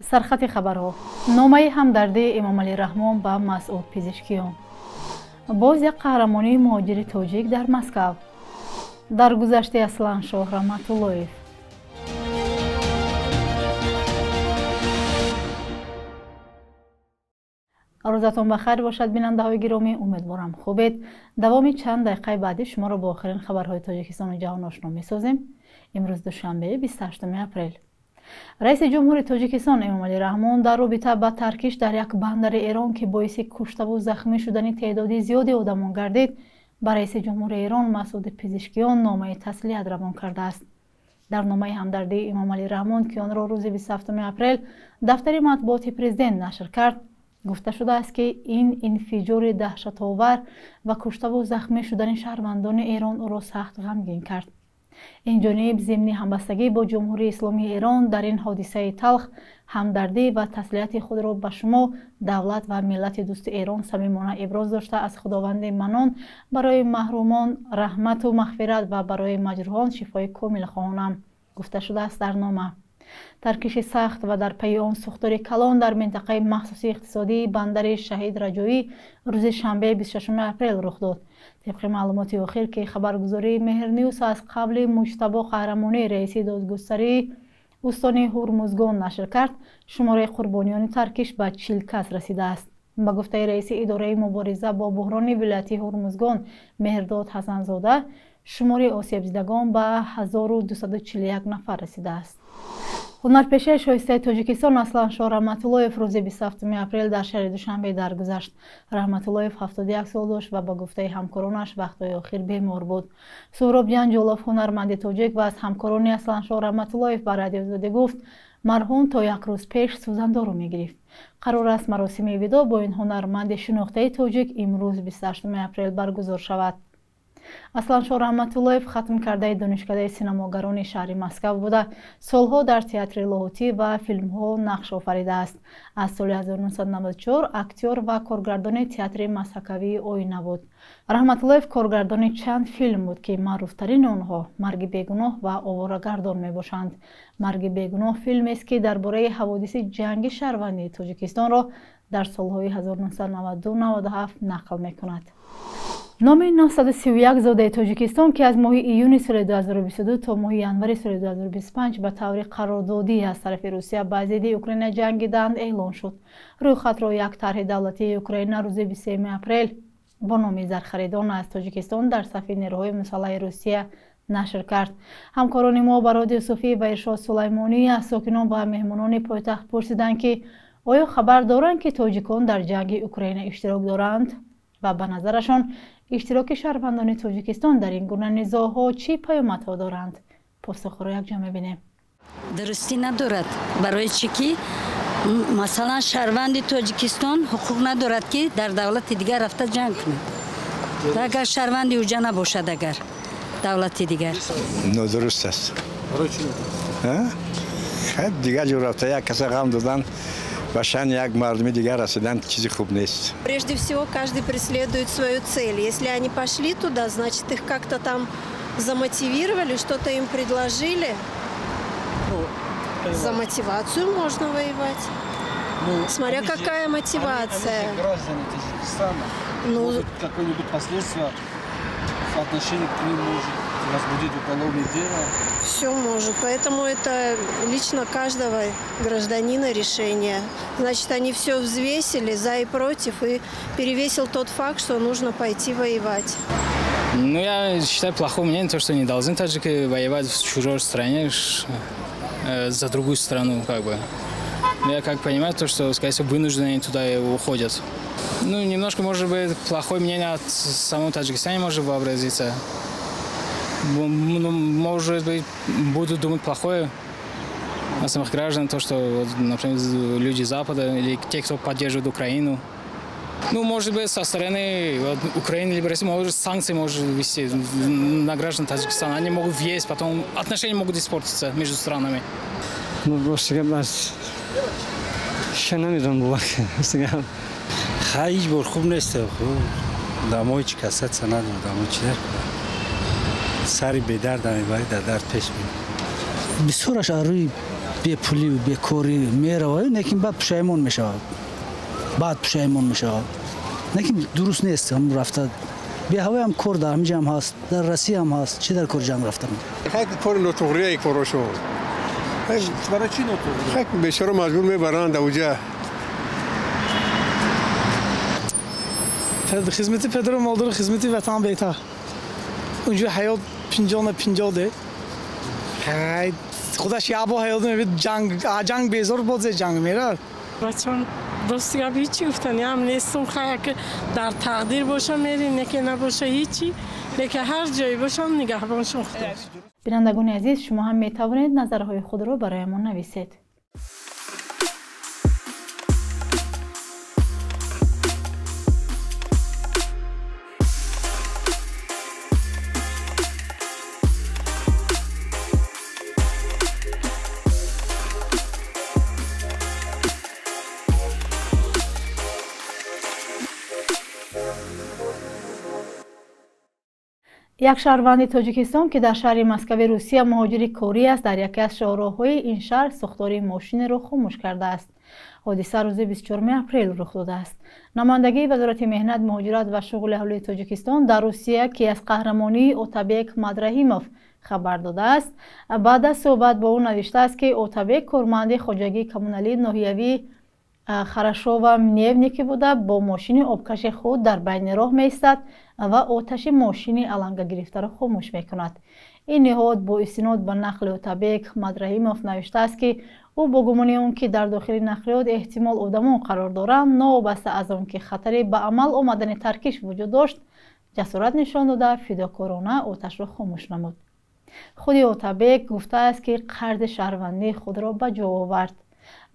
Сархати хабарҳо. Номаи ҳамдардии Эмомалӣ Раҳмон ба Масъуд Пизишкиён. Боз як қаҳрамонии муҳоҷири тоҷик дар Москав. Даргузашти Асланшоҳ Раҳматуллоев. Рӯзатон ба хайр бошад, бинандаҳои гиромӣ. Умедворам, хубед. Давоми чанд дақиқаи баъдӣ шуморо бо охирин хабарҳои Тоҷикистону ҷаҳон ошно месозем. Имрӯз душанбе, 28 апрел. Раиси ҷумҳури Тоҷикистон Эмомалӣ Раҳмон дар робита ба таркиш дар як бандари Эрон, ки боиси куштаву захмӣ шудани теъдоди зиёди одамон гардид, ба раиси ҷумҳури Эрон Масъуди Пизишкиён номаи таслият равон кардааст. Дар номаи ҳамдардии Эмомалӣ Раҳмон, ки онро рӯзи 27 апрел дафтари матбуоти президент нашр кард, гуфта шудааст, ки ин инфиҷори даҳшатовар ва куштаву захмӣ шудани шаҳрвандони Эрон ӯро сахт ғамгин кард. Ин ҷониб зимни ҳамбастагӣ бо Ҷумҳурии Исломии Эрон дар ин ҳодисаи талх ҳамдардӣ ва таслияти худро ба шумо, давлат ва миллати дӯсти Эрон самимона иброз дошта, аз Худованди Манон барои маҳрумон раҳмату мағфират ва барои маҷрӯҳон шифои комил хоҳонам, гуфта шудааст дар нома. Таркиши сахт ва дар пайи он сӯхтори калон дар минтақаи махсуси иқтисодии бандари Шаҳид Раҷоӣ рӯзи шанбе, 26 апрел рух дод. Тибқи маълумоти охир, ки хабаргузории Меҳрньюс аз қавли Муҷтабо Қаҳрамонӣ, раиси додгустарии устони Ҳурмузгон, нашр кард, шумораи қурбониёни таркиш ба 40 кас расидааст. Ба гуфтаи раиси идораи мубориза бо буҳрони вилояти Ҳурмузгон Меҳрдод Ҳасанзода, шумори осебдидагон ба 1241 нафар расидааст. Ҳунарпешаи шоистаи Тоҷикистон Асланшоҳ Раҳматуллоев рӯзи 27 апрел дар шаҳри Душанбе даргузашт. Раҳматуллоев 71 сол дошт ва ба гуфтаи ҳамкоронаш вақтҳои охир бемор буд. Суҳроб Ҷанҷолов, ҳунарманди тоҷик ва аз ҳамкорони Асланшоҳ Раҳматуллоев, ба Радиои Озодӣ гуфт, марҳум то як рӯз пеш сӯзандору мегирифт. Қарор аст, маросими видо бо ин ҳунарманди шинохтаи тоҷик имрӯз, 28 апрел, баргузор шавад. Асланшоҳ Раҳматуллоев хатмкардаи донишкадаи синамогарони шаҳри Москав буда, солҳо дар театри Лоҳутӣ ва филмҳо нақш офаридааст. Аз соли 1994 актёр ва коргардони театри мазҳакавии Оина буд. Раҳматуллоев коргардони чанд филм буд, ки маъруфтарини онҳо «Марги бегуноҳ» ва «Оворагардон» мебошанд. «Марги бегуноҳ» филмест, ки дар бораи ҳаводиси ҷанги шаҳрвандии Тоҷикистонро дар солҳои 1992-97 нақл мекунад. Номи 931 зодаи Тоҷикистон, ки аз моҳи июни соли 2022 то моҳи январи соли 2025 ба таври қарордодӣ аз тарафи Русия ба зидди Украина ҷангиданд, эълон шуд. Рӯйхатро як тарҳи давлатии Украина рӯзи 23 апрел бо номи «Зархаридон аз Тоҷикистон дар сафи нерӯҳои мусаллаҳи Русия» нашр кард. Ҳамкорони мо Барод Юсуфӣ ва Иршод Сулаймонӣ аз сокинон ва меҳмонони пойтахт пурсиданд, ки оё хабар доранд, ки тоҷикон дар ҷанги Украина иштирок доранд ва ба назарашон иштироки шаҳрвандони Тоҷикистон дар ин гуна низоъҳо чӣ паёмадҳо доранд. Посухҳоро якҷо мебинем. Дурустӣ надорад. Барои чӣ ки, масалан, шаҳрванди Тоҷикистон ҳуқуқ надорад, ки дар давлати дигар рафта ҷанг кунад, агар шаҳрванди уҷа набошад, агар давлати дигар. Нодуруст аст. Дигар ҷо рафта як каса ғам додан, ба шаъни як мардуми дигар расидан чизи хуб нест. Прежде всего, каждый преследует свою цель. Если они пошли туда, значит, их как-то там замотивировали, что-то им предложили. За мотивацию можно воевать. Ну, смотря какая мотивация. Они же граждане Таджикистана. Ну, может, какое-нибудь последствие в отношении к ним может возбудить уголовное дело? Все может. Поэтому это лично каждого гражданина решение. Значит, они все взвесили за и против и перевесил тот факт, что нужно пойти воевать. Ну, я считаю плохое мнение, то, что не должны таджики воевать в чужой стране, за другую страну, как бы. Я как понимаю, то, что, скорее всего, вынуждены они туда и уходят. Ну, немножко, может быть, плохое мнение от самого Таджикистана может вообразиться. Ну, может быть, будут думать плохое о самих граждан, то, что, вот, например, люди Запада или те, кто поддерживает Украину. Ну, может быть, со стороны, вот, Украины либо России, может, санкции может ввести на граждан Таджикистана. Они могут въезд, потом отношения могут испортиться между странами. Ну, просто ша намедонам. Хай, ҳеҷ бор хуб нест. Дамои чи касатса надорад, дамои чи дар сари бедарда мебарӣ, дар дард пеш мебарӣ. Бисёраш аз рӯи Бепулӣ, бекорӣ меравад, лекин баъд пушаймон мешавад. Баъд пушаймон мешавад. Лекин дуруст нест ҳам рафта. Беҳавоям кор дар ҳаминҷа ҳам ҳаст, дар Россия ҳам ҳаст. Чӣ дар кор ҷанг рафтан? Хай кори нотуғрия корошо. Барои чӣ нотуғрия? Хай бечора маҷбур мебаранд ауҷа. Хизмати падару модар, хизмати ватан беҳтар. Унҷо ҳаёт 50-50 де. Хай худаш ябо ҳаёт мебид ҷанг, ҷанг безор боз ҷанг мерад. Бачон рости гап ҳичи гуфтани ҳам нестам. Хай ки дар тақдир боша мерим, неке набоша ҳичи, лекин ҳар ҷое бошам нигаҳбоншон худо. Бинандагони азиз, шумо ҳам метавонед назарҳои худро барои мо нависед. Як шаҳрванди Тоҷикистон, ки дар шаҳри Москваи Русия муҳоҷири корӣ аст, дар яке аз шоҳроҳҳои ин шаҳр сӯхтори мошинеро хомӯш кардааст. Ҳодиса рӯзи 24 апрел рух додааст. Намояндагии Вазорати меҳнат, муҳоҷират ва шуғли аҳолии Тоҷикистон дар Русия, ки аз қаҳрамонии Отабек Мадраҳимов хабар додааст, баъд аз суҳбат бо ӯ навиштааст, ки Отабек корманди хоҷагии коммуналии ноҳиявии Харашова Мневники буда, бо мошини обкаши худ дар байни роҳ меистад ва оташи мошини аланга гирифтаро хомӯш мекунад. Ин ниҳод бо истинод ба нақли Отабек Мадраҳимов навиштааст, ки ӯ бо гумони он ки дар дохили нақлиёт эҳтимол одамон қарор доранд, новобаста аз он ки хатари ба амал омадани таркиш вуҷуд дошт, ҷасорат нишон дода фидокорона оташро хомӯш намуд. Худи Отабек гуфтааст, ки қарзи шаҳрвандии худро ба ҷо овард.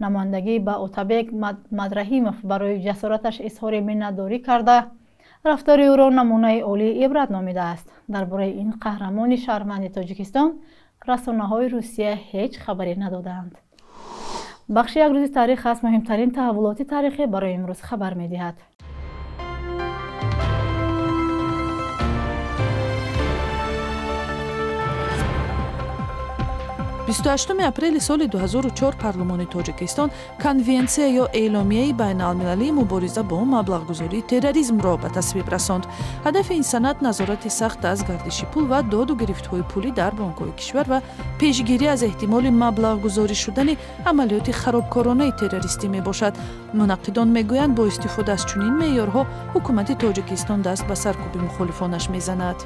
Намояндагӣ ба Отабек Мадраҳимов барои ҷасораташ изҳори миннатдорӣ карда, рафтори ӯро намунаи олии ибрат номидааст. Дар бораи ин қаҳрамони шаҳрванди Тоҷикистон расонаҳои Русия ҳеҷ хабаре надодаанд. Бахши як рӯзи таърих аз муҳимтарин таҳаввулоти таърихӣ барои имрӯз хабар медиҳад. Бисту ҳаштуми апрели соли 2004 парлумони Тоҷикистон конвенсия ё эъломияи байналмилалии мубориза бо маблағгузории терроризмро ба тасвиб расонд. Ҳадафи ин санад назорати сахт аз гардиши пул ва доду гирифтҳои пулӣ дар бонкҳои кишвар ва пешгирӣ аз эҳтимоли маблағгузорӣ шудани амалиёти харобкоронаи террористӣ мебошад. Мунаққидон мегӯянд, бо истифода аз чунин меъёрҳо ҳукумати Тоҷикистон даст ба саркӯби мухолифонаш мезанад.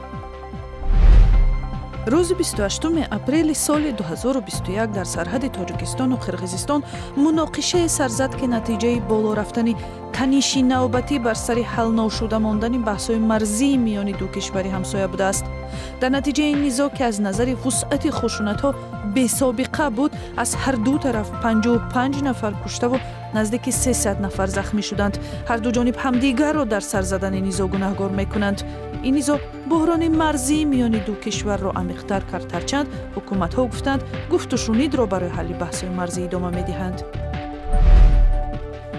Рӯзи 28 апрели соли 2021 дар сарҳади Тоҷикистону Қирғизистон муноқишае сар зад, ки натиҷаи боло рафтани таниши навбатӣ бар сари ҳалношуда мондани баҳсҳои марзии миёни ду кишвари ҳамсоя будааст. Дар натиҷаи ин низоъ, ки аз назари вусъати хушунатҳо бесобиқа буд, аз ҳар ду тараф 55 нафар куштаву наздики 300 нафар захмӣ шуданд. Ҳар ду ҷониб ҳамдигарро дар сар задани низоъ гунаҳгор мекунанд. Ин низоъ буҳрони марзии миёни ду кишварро амиқтар кард, ҳарчанд ҳукуматҳо гуфтанд, гуфтушунидро барои ҳалли баҳсҳои марзӣ идома медиҳанд.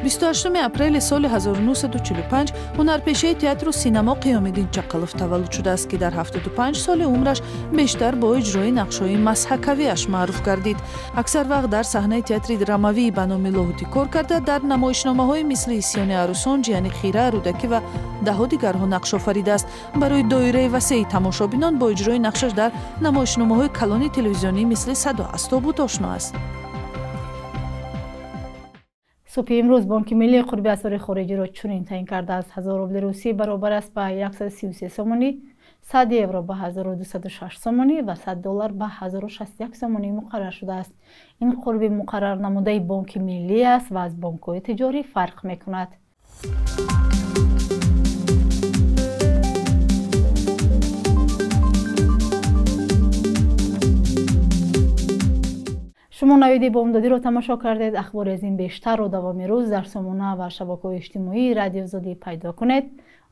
28 апрели соли 1945 ҳунарпешаи театру синамо Қиёмиддин Чақалов таваллуд шудааст, ки дар 75 соли умраш бештар бо иҷрои нақшҳои масҳакавиаш маъруф гардид. Аксар вақт дар саҳнаи театри драмавии ба номи Лоҳутӣ кор карда, дар намоишномаҳои мисли Исьёни арӯсон, Ҷияни хира, Рӯдакӣ ва даҳо дигарҳо нақш офаридааст. Барои доираи васеи тамошобинон бо иҷрои нақшаш дар намоишномаҳои калони телевизионӣ мисли Садо аз тобут ошно аст. Субҳи имрӯз Бонки Миллии қурби асъори хориҷиро чунин таъин кардааст. 1000 рубли русӣ баробар аст ба 133 сомонӣ, 100 евро ба 1206 сомонӣ ва 100 доллар ба 1061 сомонӣ муқаррар шудааст. Ин қурби муқаррар намудаи Бонки Миллӣ аст ва аз бонкҳои тиҷорӣ фарқ мекунад. Шумо навиди бомдодиро тамошо кардед. Ахбори аз ин бештарро давоми рӯз дар сомона ва шабакаҳои иҷтимоии Радио Озодӣ пайдо кунед.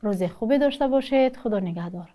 Рӯзи хубе дошта бошед. Худо нигаҳдор.